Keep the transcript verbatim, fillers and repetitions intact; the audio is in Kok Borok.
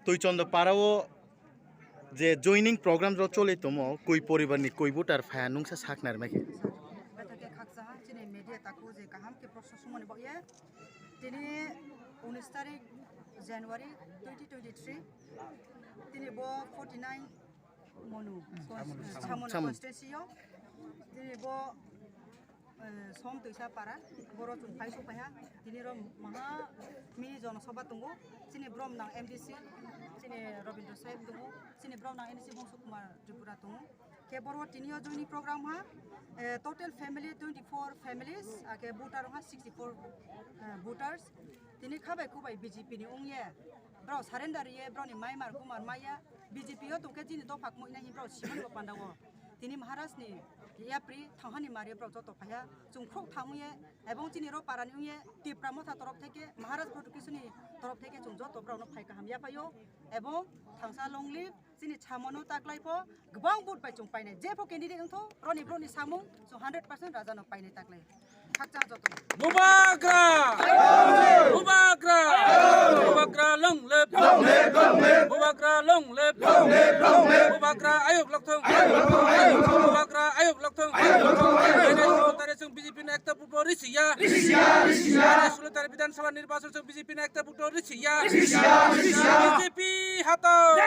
Tuichonda para o je joining program rok choli tomo, koi poribar ni koi voter phaya nungsa saknar mai khe. Bethake khaksa ha chini media taku je kaham ke proseso mani bo ye. Tini unis tarik January twenty twenty-three. Tini bo forty-nine Monu, Chamonu. Chamonu Chamonu. Constituency o. Tini bo eh, som twisa para, boro chwng phai suk phaiha, tini ro maha mini jono soba tongo, chini brom nang M D C, chini Robindra Sahib tongo, chini brom nang N D C Bongso Kumar Tripura tongo. Ke boro tini o joining program ha, eh, total family twenty-four families, ake voter ha sixty-four, eh, voters. Tini khabai kubai B J P ni ongye, bro surrender ye, bro ni mai mar kumar maya, B J P o tongke chini dopha kmoi na hi bro simani bo panda o. Tini Maharaj ni yapri thanghani mari borok joto phaiya, chwng khorok thang wngye, ebong chini ro para ni wngye Tipra Motha torop theke, Maharaj Production ni torop theke chwng joto borok no phai kaham yaphaio, ebong thangsa long live, chini Chamonu taklai pho, gwbang vote bai chwng painai, jepho candidate wngtho, roni borok ni samung chwng hundred percent raja no painai taklai. Khakchang joto. Bubagra! Bubagra! Bubagra long live! Bubagra long live! Bubagra ayok lokthong! Bubagra ayok lokthong! Tare sung B J P na ekta vote risiya. Tare sulo tare Bidhan Sabha nirbachon sung B J P na ekta vote risiya. B J P hato.